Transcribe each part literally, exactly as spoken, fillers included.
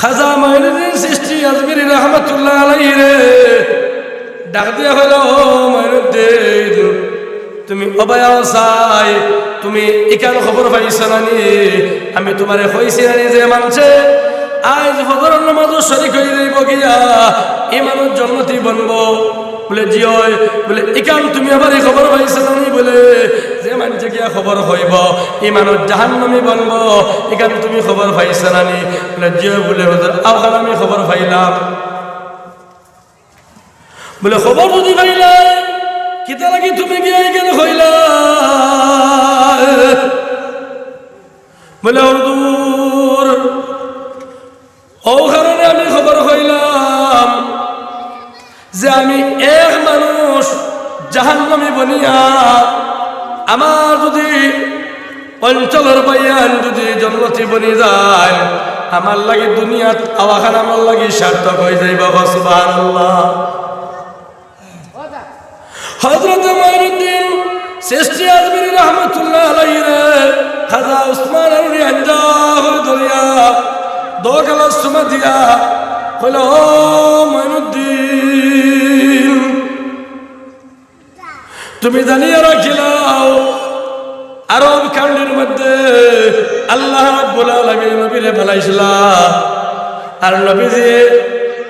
খাজা মঈনুদ্দিন চিশতি আজমিরী রহমতুল্লাহ আলাইহি রে ডাক দিয়া কইলা, "ও মঈনুদ্দিন, তুমি অবায়া চাই, তুমি ইখান খবর পাইছো না নি? আমি তুমারে কইছি না নি যে মানষে আইজ ফজরর নামাজো শরিক অই যাইবো গিয়া, ই মানুষ জন্নতি বনবো?" বুলে, "জি অয়।" বুলে, "ইখান তুমি আবার ই খবর পাইছো না নি?" বুলে, "যে মানষে গিয়া খবর কইবো, ই মানুষ জাহান্নামী বনবো, ইখান তুমি খবর পাইছো না নি?" বুলে, "জি অয়।" বুলে, "হুজুর, অউখান আমি খবর পাইলাম।" বুলে, "খবর যুদি পাইলায়, কিতা লাগি তুমি গিয়া ইখান কইলা?" বুলে, "হুজুর, অউ কারণে আমি খবর কইলাম যে আমি এক মানুষ জাহান্নামী বনিয়া, আমার যুদি অঞ্চলর ভাইয়াইন যুদি জন্নতি বনি যায়, আমার লাগি দুনিয়াত আওয়াখান আমার লাগি সার্থক অই যাইবো।" কও সুবহানাল্লাহ। হযরত মঈনুদ্দিন চিশতি আজমিরী রহমতুল্লাহ আলাইহি রে, খাজা উসমান আলী আন্দা অই ধরিয়া, দো গালা চুমা দিয়া কইলা, "ও মঈনুদ্দিন, তুমি জানিয়া রাখিলাও, আরব কাউমর মধ্যে আল্লাহ রাব্বুল আলামিন নবীরে বানাইছিলা, আর নবীজিয়ে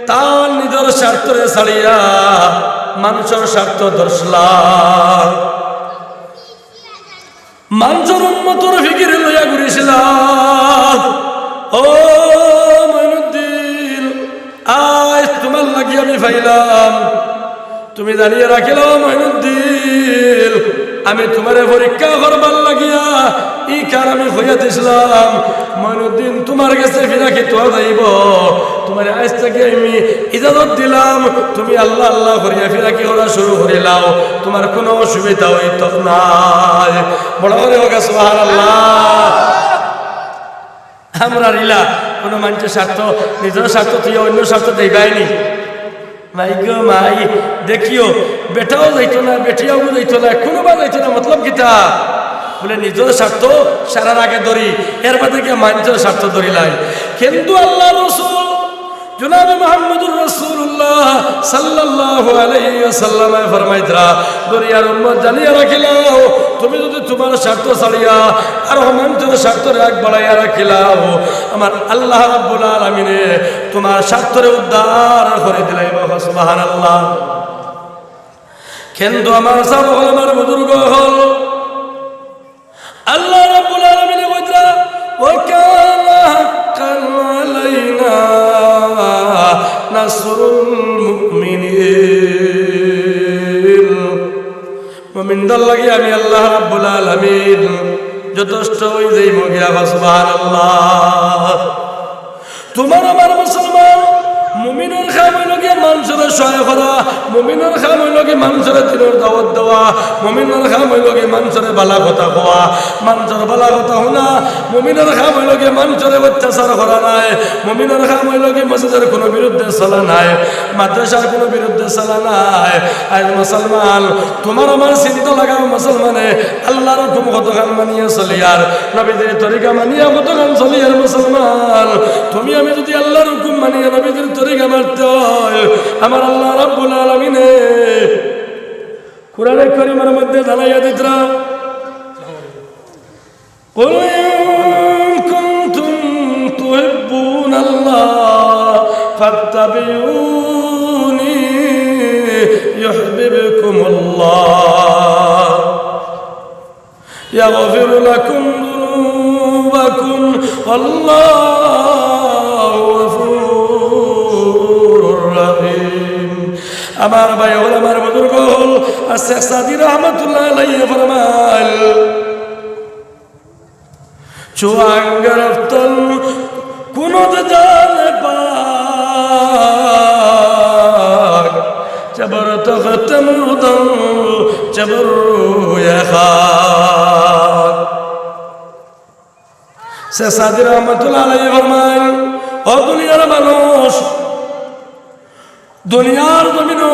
তান নিজর স্বার্থরে ছাড়িয়া মানষর স্বার্থ ধরছিলা, মানষর উম্মতর ফিকির লইয়া ঘুরিছিলা। ও মঈনুদ্দিন, আইজ তুমার লাগি আমি পাইলাম।" তুমি জানিয়া রাখিলাও মঈনুদ্দিন, আমি তুমারে পরীক্ষা করবার লাগিয়া ইখান আমি কইয়া দিছলাম। মঈনুদ্দিন, তুমার গেছে ফিরাকি তো যাইবো। তুমারে আইজ থাকি আমি ইজাজত দিলাম, তুমি আল্লাহ আল্লাহ করিয়া ফিরাকি করা শুরু করিলাও, তুমার কুনু অসুবিধা অইতো নায়। বড় করি কউক্কা সুবহানাল্লাহ। আমরার ইলা কুনু মানষর স্বার্থ, নিজর স্বার্থ থুইয়া অইন্যর স্বার্থ দেইবায় নি? মাই গো মাই, দেখিও, বেটাও যাইতো না, বেটিও যাইতো না, কুনুবা যাইতো না, মতলব কিতা? বুলে, নিজর স্বার্থ সারার আগে ধরি, এর বাদে গিয়া মানষর স্বার্থ ধরিলাই। কিন্তু আল্লাহর রাসূল জনাবে মুহাম্মদুর রাসূলুল্লাহ সাল্লাল্লাহু আলাইহি ওয়াসাল্লামে ফরমাইতরা, দুনিয়ার উম্মত জানিয়া রাখিলাও, তুমি যুদি তুমার স্বার্থ ছাড়িয়া আরো মানষর স্বার্থরে আগ বাড়াইয়া রাখিলাও, আমার আল্লাহ রাব্বুল আলামিনে তুমার স্বার্থরে উদ্ধার করি দিলাইবা। সুবহানাল্লাহ। কিন্তু আমার সাব অকল, আমার বুজুর্গ অকল, আল্লাহ রাব্বুল আলামিনে কইতরা, "ওয়া কানা হাক্কান আলাইনা নাসরুল মুমিনিন।" মুমিনর লাগি আমি আল্লাহ রাব্বুল আলামিন যথেষ্ট অই যাইমু গিয়া। সুবহানাল্লাহ। তুমার আমার মুসলমান, মুমিনর কাম অইলো গিয়া মানষরে সহায় করা, মুমিনর কাম অইলো গিয়া মানষরে দিনর দাওয়াত দেওয়া, মুমিনর কাম অইলো গিয়া মানষরে ভালা কথা কওয়া, মানষর ভালা কথা হুনা, মুমিনর কাম অইলো গিয়া মানষরে অত্যাচার করা নায়, মুমিনর কাম অইলো গিয়া মসজিদর কুনু বিরুদ্ধে চলা নায়, মাদ্রাসার কুনু বিরুদ্ধে চলা নায়। আইজ মুসলমান, তুমার আমার চিন্তা লাগাও মুসলমানে, আল্লাহর হুকুম কতখান মানিয়া চলিয়ার, নবীজির তরিকা মানিয়া কতখান চলিয়ার মুসলমান। তুমি আমি যুদি আল্লাহর হুকুম মানিয়া নবীজির তরিকা মানতে অয়, আমার আল্লাহ রাব্বুল আলামিনে কোরআনে করিমর মধ্যে জানাইয়া দিতরা, "কুল ইন কুনতুম তুহিব্বুনা আল্লাহ ফাত্তাবিউনি ইউহবিবকুমুল্লাহ ইয়াগফির লাকুম যুনুবাকুম ওয়াল্লাহু গফুরুর রহিম।" আমার ভাই অকল, আমার বুজুর্গ অকল, আর শেখ সাদী রহমতুল্লাহ আলাইহি ফরমাইল, چو آنگرفتن کند جان پاک، چه بر تخت مردن، چه بر روی خاک۔ শেখ সাদী রহমতুল্লাহ আলাইহি ফরমাইন, "ও দুনিয়ার মানুষ, দুনিয়ার জমিনো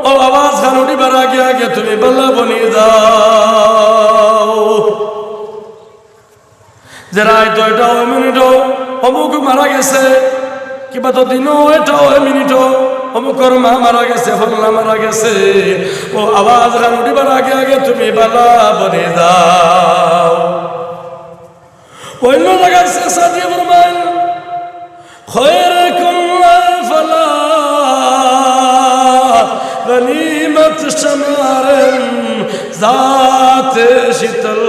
অউ আওয়াজখান উঠিবার আগে আগে তুমি ভালা বনি যাও যে রাইত দুইটা অউ মিনিটো অমুক মারা গেছে।" কিবা তো দিনও, এটা ওই মিনিটও অমুকর মা মারা গেছে, ফলনা মারা গেছে, ও আওয়াজ খান উঠিবার আগে আগে তুমি বালা বনি যাও। অন্য জায়গায় শেষ দিয়ে ফরমান, "খয়রাকুম লা ফালা, গনিমত শামারেম জাতে শীতল,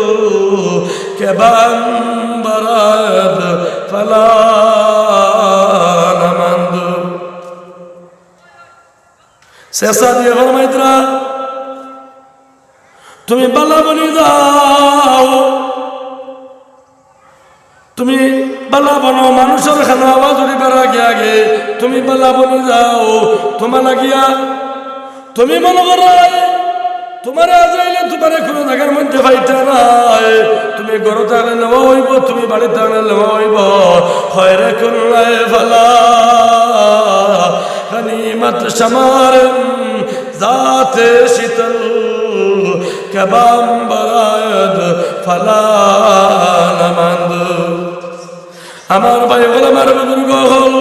কেবাম বরাদ ফালা নামান্দ।" শেষা দিয়ে ফরমাইতরা, তুমি বালা বনি যাও, তুমি বালা বনো, মানুষর খানো আওয়াজ উঠিবার আগে আগে তুমি বালা বনি যাও। তোমার লাগিয়া তুমি মনো করো, তোমারে আজরাইলে তোমারে কোনো জাগার মধ্যে পাইতা নায়। তুমি ঘরো থাকলে নেওয়া অইবো, তুমি বাড়িত থাকলে নেওয়া অইবো। খয়রাকুম লা ফালা, গনিমত শামারেম জাতে শীতল, কেবাম বরাদ ফালা নামান্দ। আমার ভাই অকল, আমার বুজুর্গ অকল,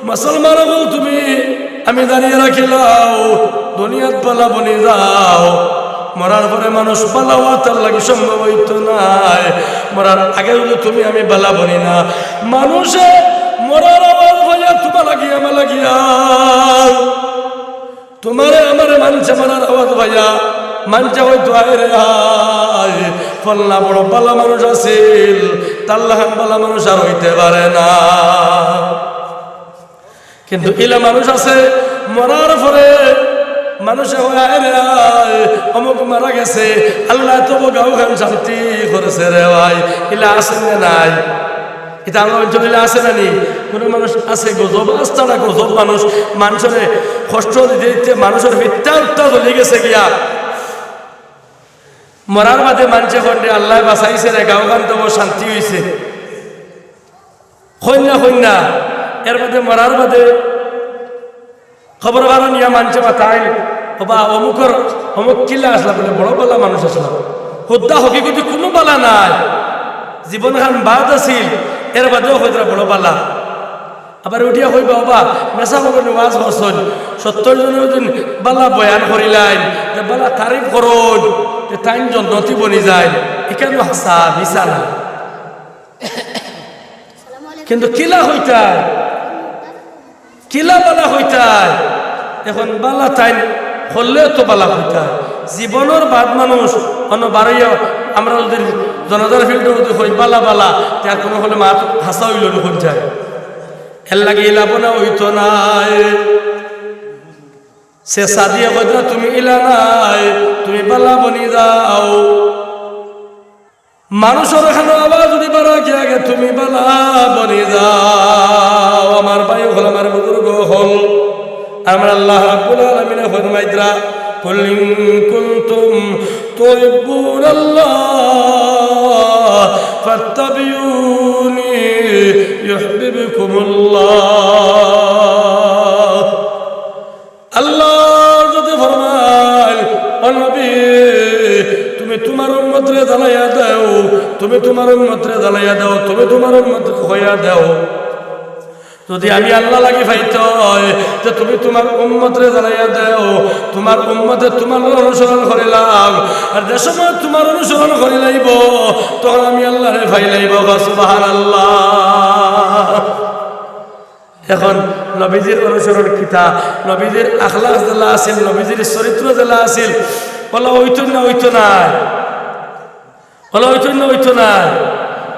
মুসলমান অকল, তুমি আমি জানিয়া রাখিলাও, দুনিয়াত বালা বনি যাও। মরার পরে মানুষ বালা অওয়া তার লাগি সম্ভব অইতো নায়। মরার আগে যদি তুমি আমি বালা বনি না, মানুষে মরার আওয়াজ পাইয়া তোমার লাগি আমার লাগিয়া তোমারে আমারে মানষে মারার আওয়াজ পাইয়া মানষে অইতো, "আয় রে আয়, ফলনা বড় বালা মানুষ আছিল, তার লাখান বালা মানুষ আর অইতে পারে না।" কিন্তু ইলা মানুষ আছে, মরার পরে মানুষে কয়, "আয় রে আয়, অমুক মারা গেছে, আল্লায় তবু গাঁওখান শান্তি করছে রে ভাই।" ইলা আছে না নাই? ইতা আমরা অঞ্চলে আছে না নি? কোনো মানুষ আছে গজব, আস্তারা গজব মানুষ, মানষরে কষ্ট দিতে দিতে মানষর পিত্তা উত্তা জ্বলি গেছে গিয়া। মরার বাদে মানষে কয় রে, "আল্লায় বাঁচাইছে রে, গাঁওখান তো শান্তি অইছে।" কইন না, কইন না। এর বাদে মরার বাদে খবর বারো নিয়া মানষে মাতাইন, "ওবা, অমুকর, অমুক কিলা আসলা?" বলে, "বড় বালা মানুষ আসলা।" হুদ্দা হকিকতি কোনো বালা নাই। জীবনখান বাদ আছিল, এর বাদেও কইতরা বড় বালা। আবার উঠিয়া কইবা, "ওবা, মেসাব অকলে ওয়াজ করছইন, সত্তর জনর দিন বালা বয়ান করিলাইন, তে বালা তারিফ করইন, তে তাইন জন্নতি বনি যাইন।" ইখানও হাছা, মিছা না। কিন্তু কিলা কইতায়, কিলা বালা কইতায়? এখন বালা তাইন করলে তো বালা কইতায়। জীবনর বাদ মানুষ অনো বারইয়া, আমরা যদি জনাজার ফিল্ডো যদি কই বালা বালা, তে আর কোনো হলে মাত হাছা অইলো না, কইন যায়। এর লাগি ইলা বনা অইতো নায়। শেষা দিয়া কইতরা, "তুমি ইলা নায়, তুমি বালা বনি যাও।" মানুষর খানো আওয়াজ উঠিবার আগে আগে তুমি বালা বনি যাও। আমার ভাই অকল, আমার বুজুর্গ অকল, আমার আল্লাহ রাব্বুল আলামিনে ফরমাইতরা, "কুল ইন কুনতুম তুহিব্বুনাল্লাহ ফাত্তাবিউনি ইউহিব্বুকুমুল্লাহ।" আল্লাহ যদি ফরমায়, "ও নবী, তুমি তোমার উম্মতরে জানাইয়া দেও, তুমি তোমার উম্মতরে জানাইয়া দেও, তুমি তোমার উম্মতরে কইয়া দেও।" যদি আমি আল্লাহ লাগি পাইতে হয়, তে তুমি তোমার উম্মতরে জানাইয়া দেও, তোমার উম্মতে তোমার অনুসরণ করিলাম, আর যে সময় তোমার অনুসরণ করিলাইব, তখন আমি আল্লাহরে পাইলাইব। সুবহানাল্লাহ। এখন নবীজির অনুসরণ কিতা? নবীজির আখলাক যেলা আছিল, নবীজির চরিত্র যেলা আছিল, অলা অইতো না, অইতো নায়? অলা অইতো না, অইতো নায়?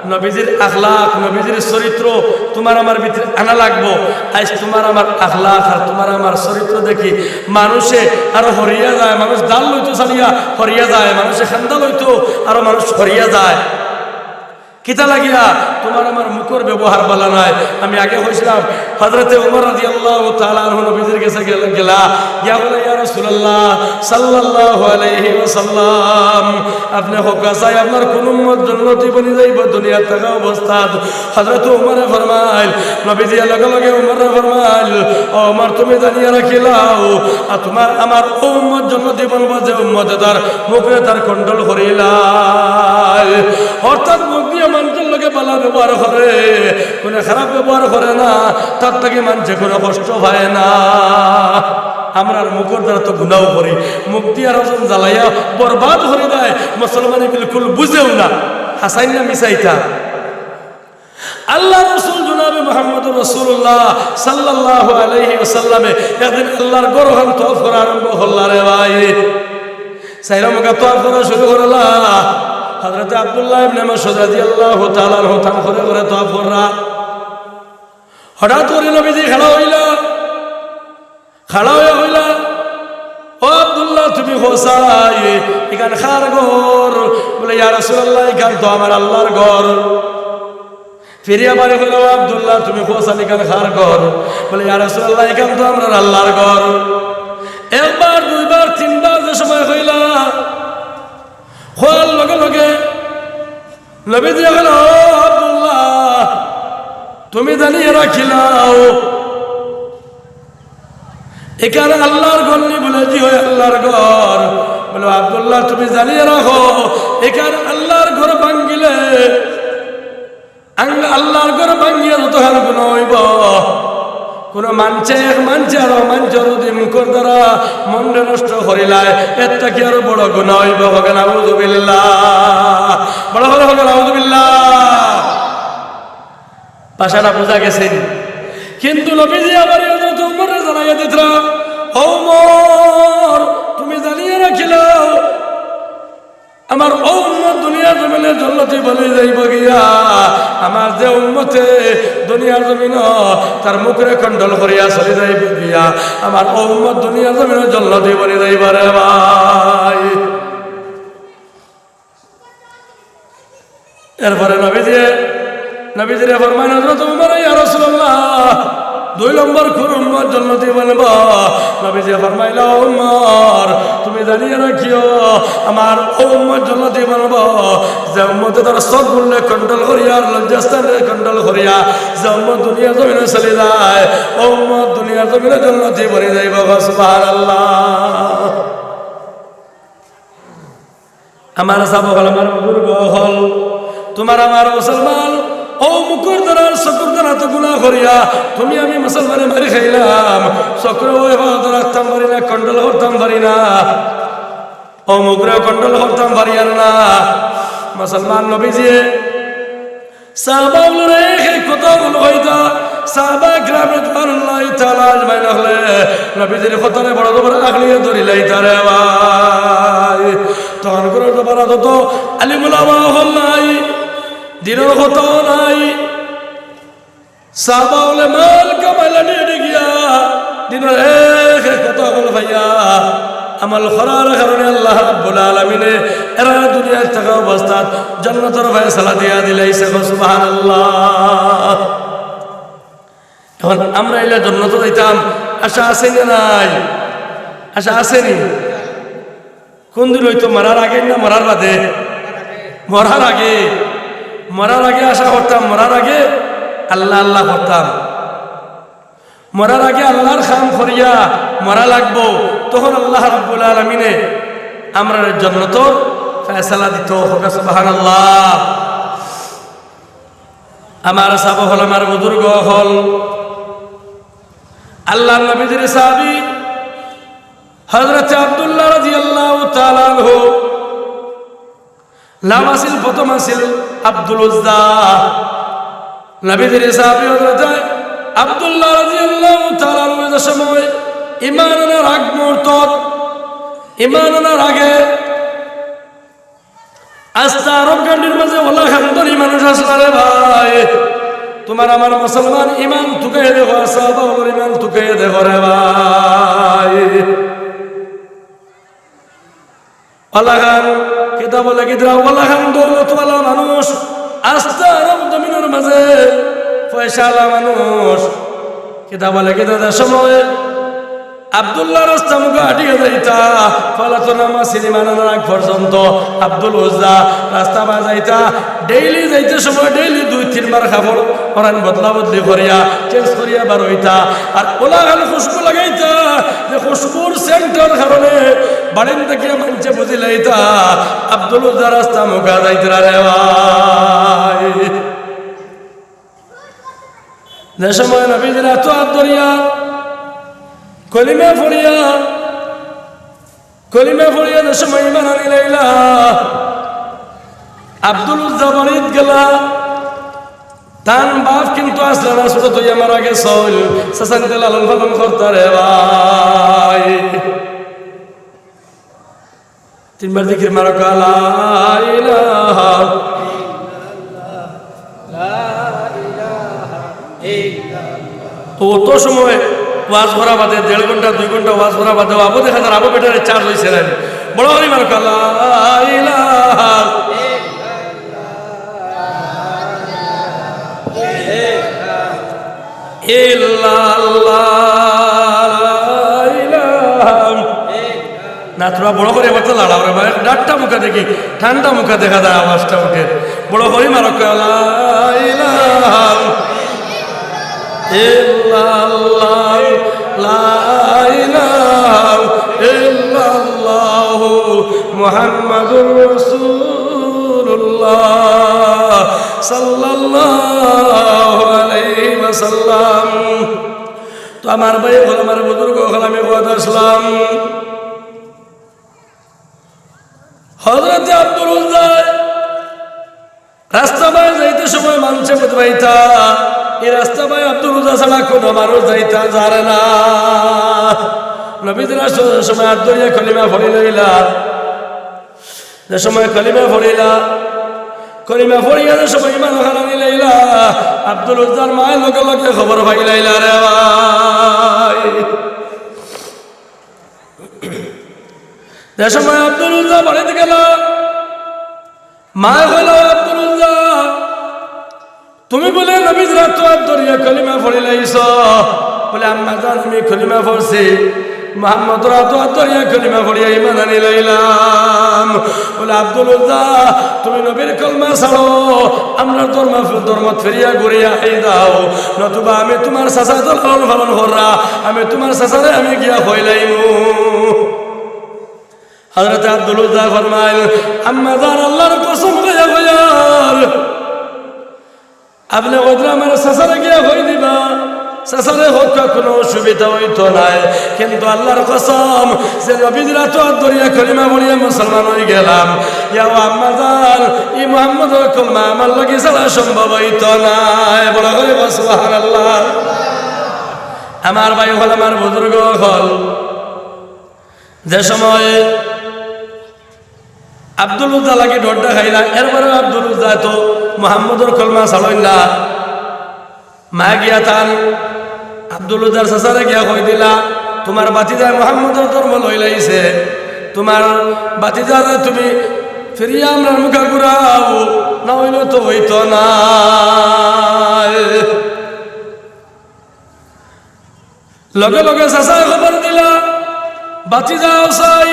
নবীজির আখলাক, নবীজির চরিত্র তোমার আমার ভিতরে আনা লাগবো। আইজ তোমার আমার আখলাক আর তোমার আমার চরিত্র দেখি মানুষে আরো হরিয়া যায়, মানুষ দাল লইতো ছাড়িয়া হরিয়া যায়, মানুষে খান্দা লইতো আরো মানুষ হরিয়া যায়। কিতা লাগিয়া? তোমার আমার মুখর ব্যবহার বালা নায়। আমি আগে কইছিলাম, হযরতে উমর রাদিয়াল্লাহু তাআলা আনহু নবীজির গেছে গেল-, গেলা, গিয়া কইলা, "ইয়া রাসূলুল্লাহ সাল্লাল্লাহু আলাইহি ওয়াসাল্লাম, আপনে কউক্কা চাই, আপনার কোন উম্মত জন্নতি বনি যাইবো দুনিয়াত থাকা অবস্থাত?" হযরতে উমরে ফরমাইল, নবীজিয়ে লগে লগে উমররে ফরমাইল, "ও উমর, তুমি জানিয়া রাখিলাও, আর তোমার আমার উম্মত জন্নতি বনবো যে উম্মতে তার মুখরে তার control করিলায়।" অর্থাৎ মুখ দিয়া মানষর লগে ভালা ব্যবহার করে, কুনু খারাপ ব্যবহার করে না, তার থাকি মানষে কুনু কষ্ট পায় না। আমরার মুখর দ্বারা তো গুনাও করি, মুখ দিয়া রজন জ্বালাইয়া বরবাদ করি দেয়, মুসলমানে বিলকুল বুঝেও না। হাছাইন না মিছা ইতা? আল্লার রসুল জনাবে মুহাম্মদুর রাসূলুল্লাহ সাল্লাল্লাহু আলাইহি ওয়াসাল্লামে একদিন আল্লার ঘরখান তওয়াফ করা আরম্ভ করলা রে ভাই। চাইরোমুখা তওয়াফ করা শুরু করলা। হযরতে আব্দুল্লাহ ইবনে মাসউদ রাদিয়াল্লাহু তাআলা আনহু তান ঘরে ঘরে তওয়াফ কররা। হঠাৎ করি নবীজি খাড়া অইলা। খাড়া অইয়া কইলা, "ও আব্দুল্লাহ, তুমি কও চাই, ইখান কার ঘর?" বলে, "ইয়া রাসূলুল্লাহ, ইখান তো আমার আল্লার ঘর।" ফিরিয়া বারে কইলা, "ও আব্দুল্লাহ, তুমি কও চাই, ইখান কার ঘর?" বলে, "ইয়া রাসূলুল্লাহ, ইখান তো আমরার আল্লার ঘর।" একবার, দুইবার, তিনবার যে সময় কইলা, কওয়ার লগে লগে নবীজি কইলা, "ও আব্দুল্লাহ, তুমি জানিয়া রাখিলাও, ইখান আল্লার ঘর নি?" বলে, "জি অয়, আল্লার ঘর।" বলে, "ও আব্দুল্লাহ, তুমি জানিয়া রাখো, ইখান আল্লার ঘর ভাঙ্গিলে, আং-, আল্লার ঘর ভাঙ্গিয়া যতখান গুনা অইবো, কুনু মানষে, এক মানষে আরো মানষর যুদি মুখর দ্বারা মনরে নষ্ট করিলায়, এর থাকি আরো বড় গুনা অইবো।" কউক্কা নাউজুবিল্লাহ। বড় করি কউক্কা নাউজুবিল্লাহ। ভাষাটা বুঝা গেছে নি? কিন্তু নবীজি আবার হযরত উমররে জানাইয়া দিতরা, "ও উমর, তুমি জানিয়া রাখিলাও, আমার অউ উম্মত দুনিয়ার জমিনো জন্নতি বনি যাইবো গিয়া। আমার যে উম্মতে দুনিয়ার জমিনো তার মুখরে control করিয়া চলি যাইবো গিয়া, আমার অউ উম্মত দুনিয়ার জমিনো জন্নতি বনি যাইবো রে ভাই।" এরপরে নবীজি, নবীজিরে ফরমাইন হযরত উমর, "ইয়া রাসূলুল্লাহ, দুই নম্বর কুন উম্মত জন্নতি বনবো?" নবীজি ফরমাইলা, "ও উমর, তুমি জানিয়া রাখিও, আমার অউ উম্মত জন্নতি বনবো, যে উম্মতে তার চউখগুনরে control করিয়া আর লজ্জাস্থানরে control করিয়া যে উম্মত দুনিয়ার জমিনো চলি যায়, অউ উম্মত দুনিয়ার জমিনো জন্নতি বনি যাইবো।" সুবহানাল্লাহ। আমার সাহাবা অকল, আমার বুজুর্গ অকল, তুমার আমার মুসলমান, অউ মুখর দ্বারা, চউখর দ্বারা তো গুনা করিয়া তুমি আমি মুসলমানে মারি খাইলাম, চউখরে অউ হেফাজত রাখতাম পারি না, control করতাম পারি না, অউ মুখরে control করতাম পারি আর না। মুসলমান নবীজিয়ে সাহাবা অকলরে এক এক কথা অকল কইতা। সাহাবা একরাম রিদওয়ানুল্লাহি তাআলা আজমাইন অকলে নবীজির কথারে বড় জবর আগলিয়া ধরিলাইতা রে ভাই। তখনকুর জমানাত তো আলিম উলামা অকল নাই, দিনর কথাও নাই। সাহাবা অকলে মাল কামাইলা নিয়া গিয়া, দিনর এক এক কথা অকল পাইয়া আমল করার কারণে আল্লাহ রাব্বুল আলামিনে এরারে দুনিয়াত থাকা অবস্থাত জন্নতর ফয়সালা দিয়া দিলাইছে। কও সুবহানাল্লাহ। অখন আমরা ইলা জন্নতো যাইতাম, আশা আছে নি নাই? আশা আছে নি? কুনদিন অইতো, মরার আগে না মরার বাদে? মরার আগে। মরার আগে আশা করতাম, মরার আগে আল্লাহ আল্লাহ করতাম। মরার আগে আল্লাহর কাম করিয়া মরা লাগবো, তখন আল্লাহ রাব্বুল আলামিনে আমরারে জন্নতর ফয়সালা দিতো। কও সুবহানাল্লাহ। আমার সাহাবা অকল, আমার বুজুর্গ অকল, আল্লাহর নবীজির সাহাবী হযরত আব্দুল্লাহ রাদিয়াল্লাহু তাআলা আনহু, নাম আছিল, প্রথম আছিল আব্দুল উজ্জা। নবীজির সাহাবী হযরত আব্দুল্লাহ রাদিয়াল্লাহু তাআলা আনহু যে সময় ঈমান আনার আগ মুহূর্ত, ঈমান আনার আগে আস্তা আরব কান্ট্রির মাঝে অলাখান ধনী মানুষ আছলা রে ভাই। তুমার আমার মুসলমান ঈমান তুকাইয়া দেখো, আর সাহাবা অকলর ঈমান তুকাইয়া দেখো রে ভাই। অলাখান, কিতাবো লেখিতরা, অলাখান দৌলতওয়ালা মানুষ, আস্তা আরব জমিনর মাঝে পয়সাআলা মানুষ। কিতাবো লেখিতরা, যে সময় আব্দুল্লাহ রাস্তা মুখা আটিয়া যাইতা, পয়লা তো নাম আছিল, ঈমান আনার আগ পর্যন্ত আব্দুল উজ্জা রাস্তা বায় যাইতা, ডেইলি যাইতে সময় ডেইলি দুই তিনবার কাপড় ওরান বদলা বদলি করিয়া, চেঞ্জ করিয়া বার অইতা। আর ওলা খালি খুশবু লাগাইতা, যে খুশবুর সেন্টর কারণে বাড়িন থাকিয়া মানষে বুঝিলাইতা আব্দুল উজ্জা রাস্তা মুখা যাইতরা রে ভাই। যে সময় নবীজির আতো আত ধরিয়া, কলিমা পড়িয়া, কলিমা পড়িয়া যে সময় ইমান আনিলাইলা, আব্দুল উজ্জা বাড়িত গেলা। তান বাপ কিন্তু আছলা না, ছোট থইয়া মারা গেছইন। চাচাইন্তে লালন পালন করতা রে ভাই। তিনবার জিকির মারো, লা ইলাহা। তো অত সময় ওয়াজ করা বাদে, দেড় ঘন্টা, দুই ঘন্টা ওয়াজ করা বাদে, আবো দেখা যার আবো ব্যাটারি চার্জ অইছে না। বড় করি মারো, লা ইলাহা ইল্লাল্লাহ, লা ইলাহা। না, তোরা বড় করি আবার তো লাড়াও রে ভাই, ডাট্টা মুখা দেখি, ঠান্ডা মুখা দেখা যায়, আওয়াজটা উঠে। বড় করি মারো, লা ইলাহা ইল্লাল্লাহ, লা ইলাহা ইল্লাল্লাহ, মুহাম্মাদুর রাসূলুল্লাহ সাল্লাল্লাহু আলাইহি ওয়াসাল্লাম। তো আমার ভাই অকল, আমার বুজুর্গ অকল, আমি কওয়াত আছলাম, হযরতে আব্দুল উজ্জা রাস্তা বায় যাইতে সময় মানষে বুঝবাইতা, এই রাস্তা বায় আব্দুল উজ্জা ছাড়া কোনো মানুষ যাইতা যার না। নবীজির আত ধরার সময় আত ধরিয়া কলিমা পড়িলাইলা। যে সময় কলিমা পড়িলা, কলিমা পড়িয়া যে সময় ইমান আনিলাইলা, আব্দুল উজ্জার মায় লগে লগে খবর পাইলাইলা রে ভাই। যে সময় আব্দুল উজ্জা বাড়িত গেলা, মায় কইলা, "আব্দুল উজ্জা, তুমি বুলে নবীজির আতো আত ধরিয়া কলিমা পড়িলাইছো?" বুলে, "আম্মা জান, আমি কলিমা পড়ছি, মুহাম্মদর আতো আত ধরিয়া কলিমা পড়িয়া ইমান আনিলাইলাম।" বুলে, "আব্দুল উজ্জা, তুমি নবীর কলমা ছাড়ো, আমরার ধর্ম, ধর্মত ফিরিয়া ঘুরিয়া আই যাও, নতুবা আমি তুমার চাচায় তো লালন পালন কররা, আমি তুমার চাচারে আমি গিয়া কইলাইমু।" হযরতে আব্দুল উজ্জা ফরমাইল, "আম্মা জান, আল্লার কসম খাইয়া কইয়ার, আপনে কইরা আমার চাচারে গিয়া কই দিবা, চাচারে কউক্কা, কোনো অসুবিধা অইতো নায়, কিন্তু আল্লার কসম, যে নবীজির আতো আত ধরিয়া কলিমা পড়িয়া মুসলমান অইগেলাম, ইয়া আম্মা জান, ই মুহাম্মদর কলমা আমার লাগি ছাড়া সম্ভব অইতো নায়।" বড় করি কও, সুবহানাল্লাহ। আমার ভাই অকল, আমার বুজুর্গ অকল, যে সময় আব্দুল উজ্জা লাগি ডর দেখাইলা, এরপরে আব্দুল উজ্জা তো মুহাম্মদর কলমা ছাড়ইন না। মায় গিয়া তান আব্দুল উজ্জার চাচারে গিয়া কই দিলা, "তুমার ভাতিজায় মুহাম্মদর ধর্ম লইলাইছে, তুমার ভাতিজারে তুমি ফিরিয়া আমরার মুখা ঘুরাও, না অইলে তো অইতো নায়।" লগে লগে চাচায় খবর দিলা, "ভাতিজা আছাই?"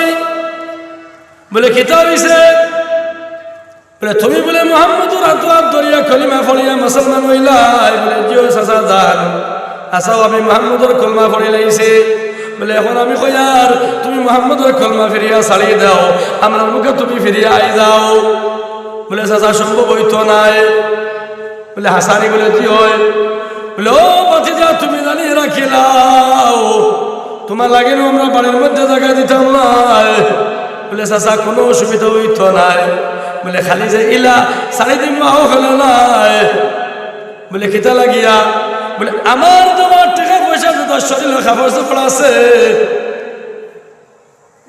বুলে, "কিতা অইছে?" বুলে, "তুমি বুলে মুহাম্মদর আতো আত ধরিয়া কলিমা পড়িয়া মুসলমান অইলায়?" বুলে, "জি অয় চাচা জান।" "আছাও, আমি মুহাম্মদর কলমা পড়িলাইছি।" বুলে, "অখন আমি কইয়ার, তুমি মুহাম্মদর কলমা ফিরিয়া ছাড়ি দেও, আমরার মুখা তুমি ফিরিয়া আই যাও।" বুলে, "চাচা, সম্ভব অইতো নায়।" বুলে, "হাছানি?" বুলে, "জি অয়।" বুলে, "ও ভাতিজা, তুমি জানি রাখিলাও, তুমার লাগি নু আমরা বাড়ির মধ্যে জাগা দিতাম নায়।" বুলে, "চাচা, কোনো অসুবিধা অইতো নায়।" বুলে, "খালি যে ইলা ছাড়ি দিমু, অউ কথা নায়।" বুলে, "কিতা লাগিয়া?" বুলে, "আমার তুমার টেকা পয়সা যত, শরীলর কাপড় চোপড় আছে,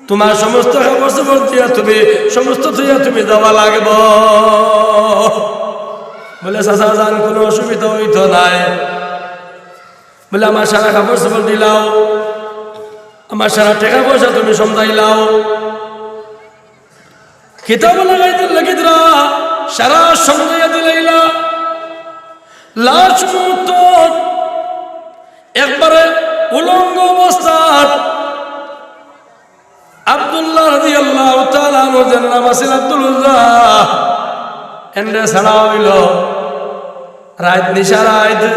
তুমার সমস্ত কাপড় চোপড় থইয়া তুমি, সমস্ত থইয়া তুমি যাওয়া লাগবো।" বুলে, "চাচা জান, কোনো অসুবিধা অইতো নায়।" বুলে, "আমার সারা কাপড় চোপড় দিলাও, আমার সারা টেকা পয়সা তুমি সমজাইলাও।" কিতাব লাগাইতে লাগিতরা, সারা সমজাইয়া দিলাইলা। লাস্ট মুহূর্ত একবারে উলঙ্গ অবস্থাত আব্দুল্লাহ রাদিয়াল্লাহু তাআলা আনহু, যার নাম আছিল আব্দুল উজ্জা, এনরে ছাড়া অইলো। রাইত, নিশা রাইত।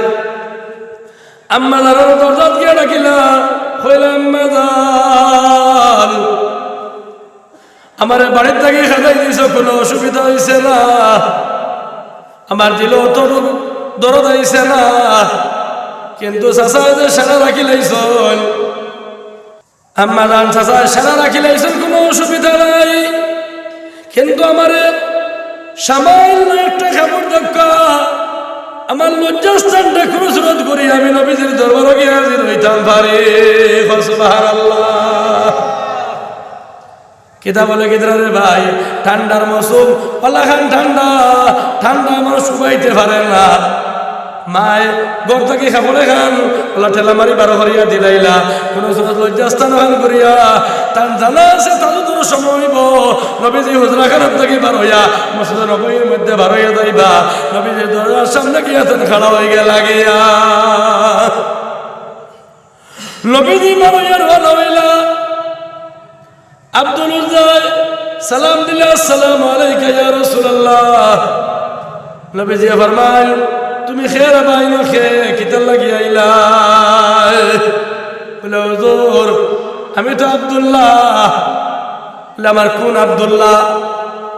আম্মাজানর দরজাত গিয়া ডাকিলা, কইলা, "আম্মাজান, আমারে বাড়ির থাকি খেদাই দিছো, কুনু অসুবিধা অইছে না, আমার দিলো অত দরদ আইছে না, কিন্তু চাচায় যে সারা রাখিলাইছইন।" আম্মাজান, চাচায় সারা রাখিলাইছইন, কুনু অসুবিধা নাই, কিন্তু আমারে সামান্য একটা কাপড় দেউক্কা, আমার লজ্জাস্থানটা কুনু সুরত করি আমি নবীজির দরবারো গিয়া হাজির অইতাম পারি। কও সুবহানাল্লাহ। কিতা বলে কিতা রে ভাই, ঠান্ডার মৌসুম, অলাখান ঠান্ডা, ঠান্ডা মানুষ শুকাইতে পারে না। মায় ঘর থাকি কাপড় এখান অলা ঠেলা মারি বারো করিয়া দিলাইলা, কুনু সুরত লজ্জাস্থান অখান করিয়া। তান জানা আছে তাজুদর সময় অইবো, নবীজি হুজরাখানার থাকি বার অইয়া মসজিদে নববীর মধ্যে বার অইয়া যাইবা, নবীজির দরজার সামনে গিয়া তান খাড়া অইগেলা গিয়া। নবীজি বার অইয়া রওয়ানা অইলা। আব্দুল উজ্জায় সালাম দিলা, "আসসালামু আলাইকা ইয়া রাসূলুল্লাহ।" নবীজিয়ে ফরমাইন, "তুমি কে রে ভাই, না কে, কিতার লাগি আইলা?" বলে, "হুজুর, আমি তো আব্দুল্লাহ।" বলে, "আমার কুন আব্দুল্লাহ?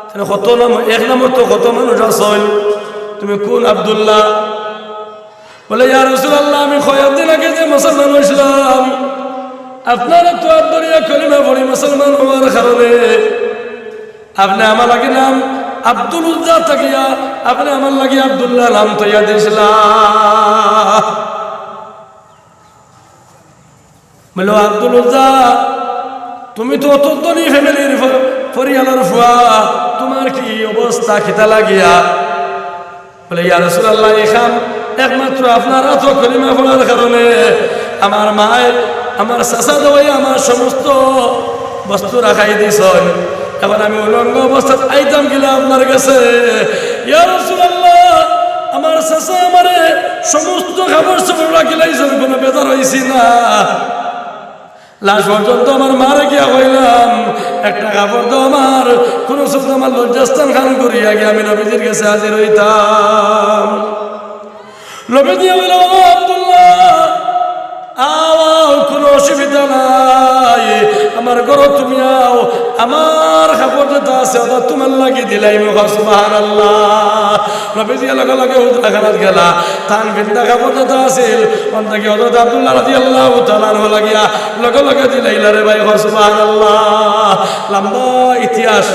তাইলে কত নাম, এক নামর তো কত মানুষ আছইন, তুমি কুন আব্দুল্লাহ?" বলে, "ইয়া রাসূলুল্লাহ, আমি কয়েকদিন আগে যে মুসলমান অইছলাম, আপনার তো আত ধরিয়া কলিমা পড়ি মুসলমান অওয়ার কারণে আপনে আমার লাগি নাম আব্দুল উজ্জা থাকিয়া আপনে আমার লাগি আব্দুল্লাহ নাম থইয়া দিছলা।" বলে, "ও আব্দুল উজ্জা, তুমি তো অত ধনী ফ্যামিলির ফ-, পরিয়ালর ফুয়া, তুমার কি অবস্থা, কিতা লাগিয়া?" বলে, "ইয়া রাসূলুল্লাহ, ইখান একমাত্র আপনার আতো কলিমা পড়ার কারণে আমার মায়, আমার চাচা দেওয়াই আমার সমস্ত বস্তু রাখাই দিছইন। এখন আমি উলঙ্গ অবস্থাত আইতাম কিলা আপনার গেছে? ইয়া রাসূলুল্লাহ, আমার চাচা আমারে সমস্ত কাপড় চোপড় রাখিলাইছইন, কুনু বেজার অইছি না।" লাস্ট পর্যন্ত আমার মারে গিয়া কইলাম, "একটা কাপড় দেও আমার, কুনু সুরত আমার লজ্জাস্থান খান করিয়া গিয়া আমি নবীজির গেছে হাজির অইতাম।" নবীজিয়ে কইলা, "ও আব্দুল্লাহ, আও, আও, কুনু অসুবিধা নাই, আমার ঘরো তুমি আও, আমার কাপড় যেতা আছে, অতা তুমার লাগি দিলাইমু।" কও সুবহানাল্লাহ। নবীজিয়ে লগে লগে হুজরাখানাত গেলা, তান পিন্দা কাপড় যেতা আছিল, অন থাকি হযরত আব্দুল্লাহ রাদিয়াল্লাহু তাআলা আনহু লাগিয়া লগে লগে দিলাইলা রে ভাই। কও সুবহানাল্লাহ। লম্বা ইতিহাস,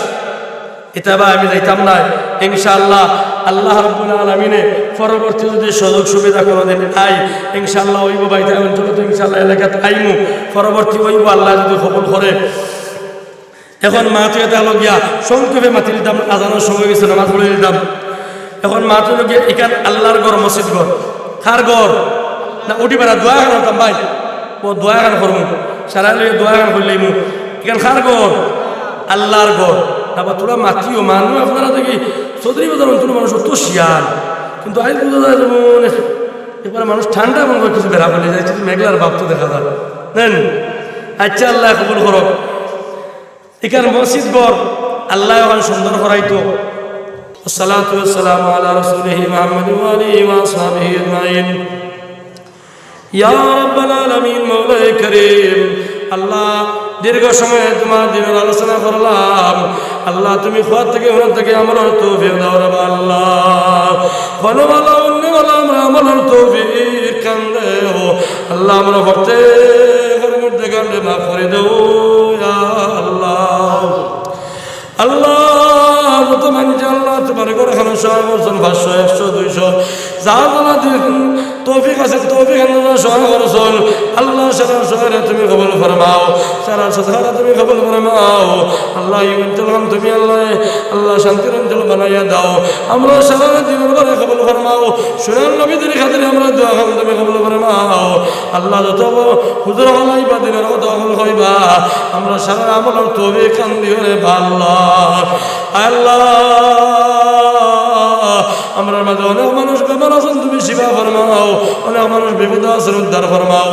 ইতা বা আমি যাইতাম নায়। ইনশাআল্লাহ, আল্লাহ রাব্বুল আলামিনে পরবর্তী যদি সুযোগ সুবিধা কুনুদিন পাই, ইনশাআল্লাহ অইবো ভাই, তাই অঞ্চলে তো ইনশাআল্লাহ এলাকাত আইমু, পরবর্তী অইবো আল্লাহ যদি কবুল করে। এখন মাত অইলো গিয়া, সংক্ষেপে মাতি দিতাম, আজানর সময় অইছে, নামাজ পড়ি দিতাম। এখন মাত অইলো গিয়া, ইখান আল্লার ঘর, মসজিদ ঘর, কার ঘর? না, উঠি বেড়া দোয়া খান করতাম ভাই, ও দোয়া খান করমু, সারা লইয়া দোয়া খান করিলাইমু। ইখান কার ঘর? আল্লার ঘর। না বা তোরা মাতিও, মানুষ আপনারা দেখি চৌধুরী বাজার অঞ্চলের মানুষ অত শিয়ান, কিন্তু আইজ বুঝা যায় যেমন এবারে মানুষ ঠান্ডা মনে করে কিছু বেড়া বলে যায়, কিছু মেঘলার ভাব তো দেখা যায়, জানেন? আচ্ছা, আল্লাহ কবুল করো। ইখান মসজিদ ঘর, আল্লাহ অখান সুন্দর করাইতো। والصلاة والسلام على رسوله محمد وآله وأصحابه أجمعين. يا رب العالمين, মাওলায়ে করিম, আল্লাহ, দীর্ঘ সময় তুমার দ্বীনর আলোচনা করলাম। আল্লাহ, তুমি কওয়ার থাকি, হুনার থাকি আমলর তৌফিক দেও রে বা আল্লাহ। ভালা ভালা, অন্য ভালা আমরা আমলর তৌফিক খান দেও। আল্লাহ, আমরা প্রত্যেকর মুর্দেগানরে মাফ করি দেও, ইয়া আল্লাহ। আল্লাহ, যত মানষে আল্লাহ তুমার ঘরখানো সহায় করছইন, পাঁচশো, একশো, দুইশো, যার যার তৌফিক আছে, তৌফিক আন্দাজে সহায় করছইন। আল্লাহ, সারার সহায়রে তুমি কবুল ফরমাও, সারার সদকারে তুমি কবুল ফরমাও। আল্লাহ, ই অঞ্চলখান তুমি আল্লাহ, আল্লাহ, শান্তির অঞ্চল বানাইয়া দাও। আমরা সারারে দ্বীনর বারে কবুল ফরমাও। সোনার নবীজির খাতিরে আমরা দোয়া খান তুমি কবুল ফরমাও। আল্লাহ, যত হুজুর অকল আইবা, দ্বীনর কথা অকল কইবা, আমরা সারার আমলর তৌফিক খান দিও রে বা আল্লাহ। আল্লাহ, আমরার মাঝে অনেক মানুষ বেমার আছইন, তুমি শিফা ফরমাও, অনেক মানুষ বিপদো আছে, উদ্ধার ফরমাও।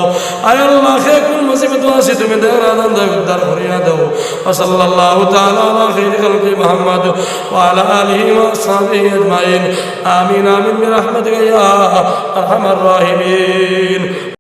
আয় আল্লাহ, কে কুন মুসিবতো আছে, তুমি দেওয়ার আজান দাও, উদ্ধার করিয়া দাও। ওয়া সাল্লাল্লাহু তাআলা আলা খাইরি খালকি মুহাম্মদ ওয়া আলা আলিহি ওয়া আসহাবিহি আজমাইন। আমিন, আমিন, বিরাহমাতিকা ইয়া আরহামার রাহিমিন।